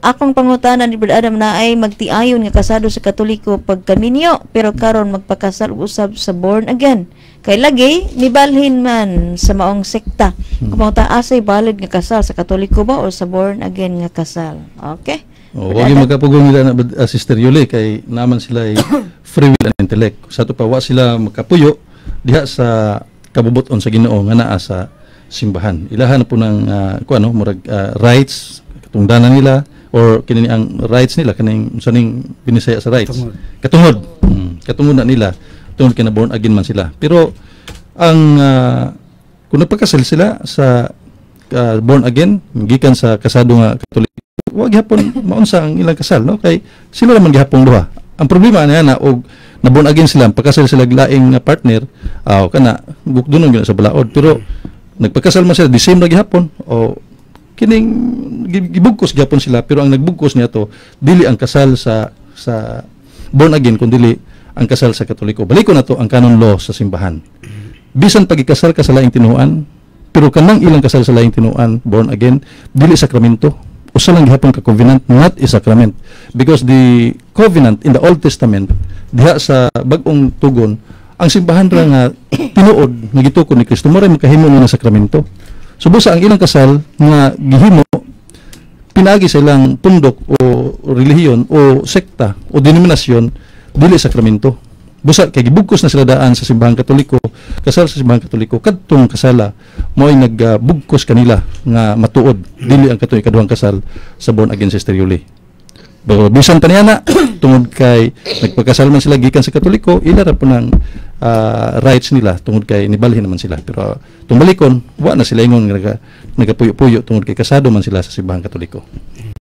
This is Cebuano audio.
Akong pangutana ni Brother Adam, naay magtiayon nga kasado sa Katoliko pagkaminyo pero karon magpakasal usab sa born again. Kay lagi nibalhin man sa maong sekta. Kung panguta, asay valid nga kasal, sa Katoliko ba o sa born again nga kasal? Okay. Oh, wag yung magkapugong nila na Sister Yuli, kay naman sila ay free will and intellect. Sa ato pa, wa sila makapuyo diha sa kabubuton sa Ginoo nga naa sa simbahan. Ilahan na po ng kuan, no, murag rights, katungdanan nila or kini ang rights nila, kaning sa ning Binisaya sa rights. Katungod. Katungod. Katungod na nila tungod kay na born again man sila. Pero ang kung nagpakasal sila sa born again gikan sa kasado nga Katoliko, wa gihapon maunsa ang ilang kasal, no, kay sila naman gihapon duha. Ang problema niya na og na born again sila, pagkasal sila og laing nga partner, kana gukdunon gyud sa balaod. Pero nagpakasal man sila, the same ra gihapon o kining gibugkos gihapon sila. Pero ang nagbugkos niya to, dili ang kasal sa born again kun dili ang kasal sa Katoliko. Baliko na to ang canon law sa simbahan. Bisan pagikasal ka sa laing tinuan, pero kanang ilang kasal sa laing tinuan, born again, dili sakramento. Usa lang gihapon ka covenant, not a sacrament, because the covenant in the Old Testament, diha sa Bag-ong Tugon, ang simbahan ra nga tinuod nga gitukod ni Kristo mo ray makahimo nga sakramento. So busa ang ilang kasal nga gihimo pinaagi sa ilang pundok o relihiyon o sekta o denominasyon, dili sakramento. Busa kay gibugkos na sila daan sa Simbahang Katoliko, kasal sa Simbahang Katoliko, kadtong kasala mo ay nagbugkos kanila nga matuod, dili ang katong ikaduhang kasal sa born again, Sister Yuli. Pero bisan pa niya na, tungod kay nagpakasal man sila gikan sa Katoliko, ila ra po ng rights nila tungod kay nibalhin naman sila. Pero tung balikon, wa na sila ingon nga nagapuyo-puyo tungod kay kasado man sila sa Simbahang Katoliko.